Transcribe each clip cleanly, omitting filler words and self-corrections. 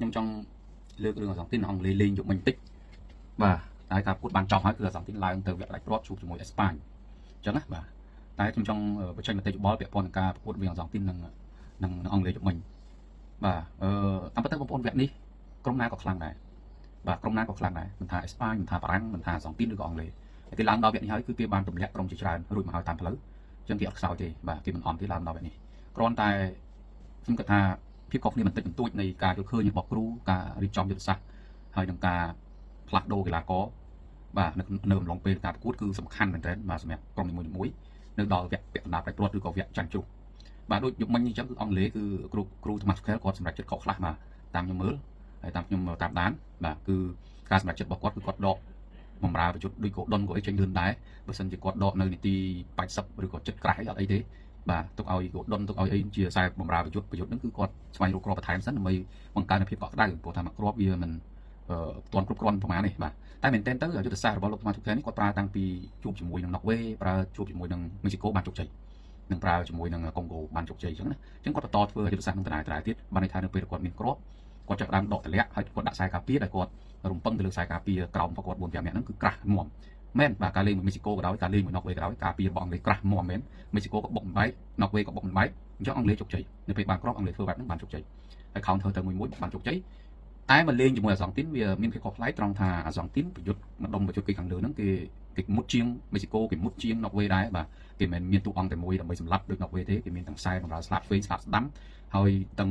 ខ្ញុំចង់លើករឿងអាសង់ទីនអង់គ្លេសលេងយកមិញតិចបាទតែការប្រកួតបានចប់ហើយគឺអាសង់ទីនឡើងទៅវគ្គផ្ដាច់ព្រ័ត្រជួបជាមួយអេស្ប៉ាញអញ្ចឹងណាបាទតែខ្ញុំចង់បញ្ចេញមតិយោបល់ពាក់ព័ន្ធនឹងការប្រកួតរវាងអាសង់ទីននិងអង់គ្លេសយកមិញបាទអឺតាមពិតទៅបងប្អូនវគ្គនេះក្រុមណាក៏ខ្លាំងដែរបាទក្រុមណាក៏ខ្លាំងដែរមិនថាអេស្ប៉ាញមិនថាបារាំងមិនថាអាសង់ទីនឬក៏អង់គ្លេសគេឡើងដល់វគ្គនេះហើយគឺគេបានទម្លាក់ក្រុមជាច្រើនរួចមកហើយតាមផ្លូវអញ្ចឹងគេអត់ខ្សោយទេបាទគេមិនអន់ទេឡើងដល់វគ្គនេះគ្រាន់តែខ្ញុំគិតថាភាពខុសគ្នាបន្តិចបន្តួចនៃការយល់ឃើញរបស់គ្រូការរៀបចំយុទ្ធសាស្ត្រហើយនឹងការផ្លាស់ប្ដូរកីឡាករបាទនៅអំឡុងពេលការប្រកួតគឺសំខាន់មែនទែនបាទសម្រាប់ក្រុមនីមួយៗនៅដល់វគ្គពាក់កណ្ដាលផ្ដាច់ព្រ័ត្រឬក៏វគ្គចាញ់ជ្រុះបាទដូចយប់មិញនេះអញ្ចឹងគឺអង់គ្លេសគឺគ្រូ Thomas Tuchel គាត់សម្រេចចិត្តខុសខ្លះបាទតាមខ្ញុំមើលហើយតាមខ្ញុំតាមដានបាទគឺការសម្រេចចិត្តរបស់គាត់គឺគាត់ដកបំរើប្រយុទ្ធដូចកូដុនក៏អីចេញលឿនដែរបើសិនជាគាត់ដកនៅនាទី80ឬក៏ចិត្តក្រាស់អីអត់អីទេបាទទុកឲ្យកូដុនទុកឲ្យអីជាខ្សែបំរើប្រយុទ្ធហ្នឹងគឺគាត់ស្វែងរកគ្រាប់បន្ថែមសិនដើម្បីបង្កើនភាពកក់ក្ដៅព្រោះថាមួយគ្រាប់វាមិនទាន់គ្រប់គ្រាន់ប្រហែលនេះបាទតែមែនទែនទៅយុទ្ធសាស្ត្ររបស់លោក Thomas Tuchel នេះគាត់ប្រើតាំងពីជួបជាមួយនឹង Norway ប្រើជួបជាមួយនឹងមេស៊ីកូបានជោគជ័យនឹងប្រើជាមួយនឹងកុងហ្គោបានជោគជ័យអញ្ចឹងណាអញ្ចឹងគាត់បន្តធ្វើយុទ្ធសាស្ត្រនឹងដដែលដដែលទៀតបានន័យថានៅពេលគាត់មានគ្រាប់គាត់ចាប់ដើមដកតម្លាក់ហើយគាត់ដាក់ខ្សែការពារដែលគាត់រំពឹងទៅលើខ្សែការពារក្រោមរបស់គាត់4 5នាក់ហ្នឹងគឺក្រាស់មាំមែនបាទការលេងមួយមេស៊ីកូក៏ដោយការលេងមួយណុកវេក៏ដោយការពាររបស់អង់គ្លេសក្រាស់មាំមែនមេស៊ីកូក៏បុកមិនបែកណុកវេក៏បុកមិនបែកអញ្ចឹងអង់គ្លេសជោគជ័យនៅពេលបានគ្រាប់អង់គ្លេសធ្វើបែបហ្នឹងបានជោគជ័យហើយ counter ទៅមួយមួយបានជោគជ័យតែមកលេងជាមួយអាសង់ទីនវាមានភាពខុសប្លែកត្រង់ថាអាសង់ទីនប្រយុទ្ធម្ដុំប្រយុទ្ធគេខាងលើហ្នឹងគេមុតជាងមេស៊ីកូគេមុតជាងណុកវេដែរបាទគេមិនមានតួអង្គតែមួយដើម្បីសម្លាប់ដូចណុកវេទេគេមានទាំងខ្សែបម្រើស្លាប់ឆ្វេងស្លាប់ស្ដាំហើយទាំង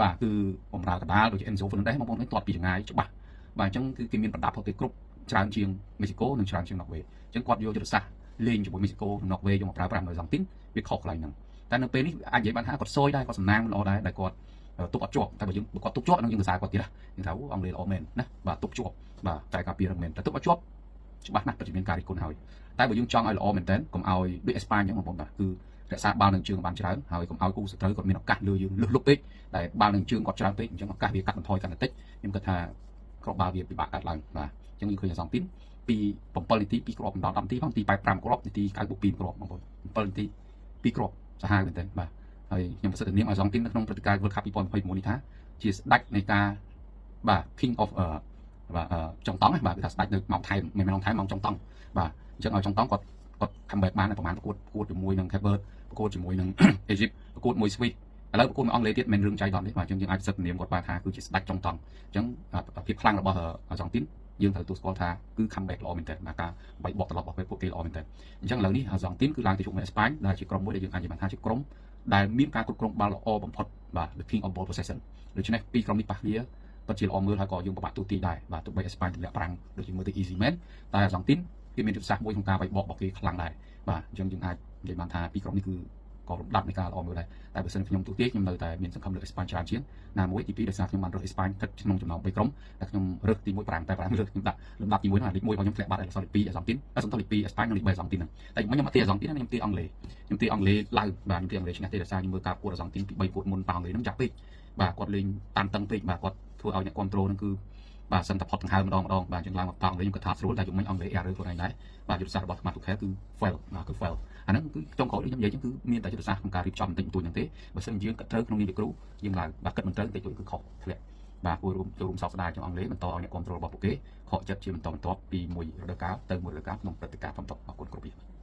បាទគឺបំរើកដាលដូចជា Enzo Fernandez បងប្អូនឃើញទាត់ពីចម្ងាយច្បាស់បាទអញ្ចឹងគឺគេមានប្រដាប់របស់គេគ្រប់ច្រើនជាងមេស៊ីកូនិងច្រើនជាងណុកវេអញ្ចឹងគាត់យកយុទ្ធសាស្ត្រលេងជាមួយមេស៊ីកូនិងណុកវេយកមកប្រើប្រាស់នៅអាសង់ទីនវាខុសកន្លែងហ្នឹងតែនៅពេលនេះអាចនិយាយបានថាគាត់សយដែរគាត់សំណាងល្អដែរដែលគាត់ទប់អត់ជាប់តែបើយើងគាត់ទប់ជាប់នឹងយើងសរសើរគាត់ទៀតណាយើងថាអង់គ្លេសល្អមែនណាបាទទប់ជាប់បាទតែការពាររឹងមែនតែទប់អត់ជាប់ច្បាស់ណាស់ពិតជាមានការរិះគន់ហើយតែបើយើងចង់ឲ្យល្អមែនតើកុំឲ្យដូចអេស្ប៉ាញអញ្ចឹងបងប្អូនបាទគឺរក្សាបាល់នឹងជើងបានច្រើនហើយកុំឲ្យគូសត្រូវគាត់មានឱកាសលើយើងលឹះលុបពេកតែបាល់នឹងជើងគាត់ច្រើនពេកអញ្ចឹងឱកាសវាកាត់បន្ថយកាន់តែតិចខ្ញុំគិតថាគ្រាប់បាល់វាពិបាកកាត់ឡើងបាទអញ្ចឹងយើងឃើញអាសង់ទីនពី7នាទី2គ្រាប់ដល់10នាទីផងនាទី85គ្រាប់នាទី92គ្រាប់បងប្អូន7នាទី2គ្រាប់សាហាវមែនទែនបាទហើយខ្ញុំប្រសិទ្ធនាមអាសង់ទីននៅក្នុងព្រឹត្តិការណ៍ World Cup 2026នេះថាជាស្ដេចនៃការបាទ King of បាទចុងតង់បាទគឺថាស្ដេចនៅម៉ោងថែមមិនមែនម៉ោងថែមម៉ោងចុងតង់បាទអញ្ចឹងឲ្យចុងតង់គាត់គាត់ comeback បានប្រហែលប្រកួតប្រកួតជាមួយនឹង Cape Verde ប្រកួតជាមួយនឹង Egypt ប្រកួតមួយស្វីសឥឡូវប្រកួតមួយអង់គ្លេសទៀតមិនរឿងចៃដន្យទេបាទអញ្ចឹងយើងអាចសិទ្ធនាមគាត់បានថាគឺជាស្ដេចចុងតង់អញ្ចឹងភាពខ្លាំងរបស់អាសង់ទីនយើងត្រូវទទួលស្គាល់ថាគឺ comeback ល្អមែនទែនបាទការវាយបកត្រឡប់របស់ពួកគេល្អមែនទែនអញ្ចឹងឥឡូវនេះអាសង់ទីនគឺឡើងទៅជួបមួយអេស្ប៉ាញដែលជាក្រុមមួយដែលយើងអាចនិយាយបានថាជាក្រុមដែលមានការគ្រប់គ្រងបាល់ល្អបំផុតបាទ the king of ball possession ដូច្នេះពីរក្រុមនេះប៉ះគ្នាពិតជាល្អមើលហើយក៏យើងពិបាកទូទីដែរបាទទោះបីអេស្ប៉ាញទម្លាក់ប្រាំងដូចជាមើលទៅ easy មែនតែអាសង់ទីនគេមានយុទ្ធសាស្ត្រមួយក្នុងការវាយបករបស់គេខ្លាំងដែរបាទអញ្ចឹងយើងអាចនិយាយបានថាពីរក្រុមនេះគឺក៏លំដាប់នៃការល្អមើលដែរតែបើសិនខ្ញុំទូទាយខ្ញុំនៅតែមានសង្ឃឹមលើអេស្ប៉ាញច្រើនជាងណាមួយទី2ដោយសារខ្ញុំបានរើសអេស្ប៉ាញគិតក្នុងចំណោម3ក្រុមតែខ្ញុំរើសទី1 5តែ5រើសខ្ញុំដាក់លំដាប់ទី1ហ្នឹងលេខ1របស់ខ្ញុំធ្លាក់បាត់ហើយសល់លេខ2អាសង់ទីនសំទោសលេខ2អេស្ប៉ាញនិងលេខ3អាសង់ទីនហ្នឹងតែខ្ញុំអត់ទីអាសង់ទីនខ្ញុំទីអង់គ្លេសខ្ញុំទីអង់គ្លេសឡើងបាទខ្ញុំទីអង់គ្លេសឈ្នះទេដោយសារខ្ញុំមើលការប្រកួតអាសង់ទីនពី3ប្រកួតមុនប៉អង់គ្លេសហ្នឹងចាក់ពេកបាទគាត់លេងតានតឹងពេកបាទគាត់ធ្វើឲ្យអ្នកគ្រប់ត្រូលហ្នឹងគឺបាទសឹងតែផុតដង្ហើមម្ដងម្ដងបាទអញ្ចឹងឡើងមកប៉អង់គ្លេសខ្ញុំគាត់ថាស្រួលតែយំមិញអង់គ្លេស error ខ្លួនឯងដែរបាទយុទ្ធសាស្ត្ររបស់ Thomas Tuchel គឺ fail បាទគឺ fail អាហ្នឹងគឺចុងក្រោយដូចខ្ញុំនិយាយអញ្ចឹងគឺមានតែយុទ្ធសាស្ត្រក្នុងការរៀបចំបន្តិចបន្តួចហ្នឹងទេបើសិនយើងគិតត្រូវក្នុងនាមជាគ្រូយើងឡើងបាទគិតមិនត្រូវបន្តិចបន្តួចគឺខុសធ្លាក់បាទគួររួមចូលរួមសោកស្ដាយtrongអង់គ្លេសបន្តឲ្យអ្នកគ្រប់គ្រងរបស់ពួកគេខកចិត្តជាបន្តបន្ទាប់ពីមួយរដូវកាលទៅមួយរដូវកាលក្នុងព្រឹត្តិការណ៍ធំៗអរគុណគ្រប់វា។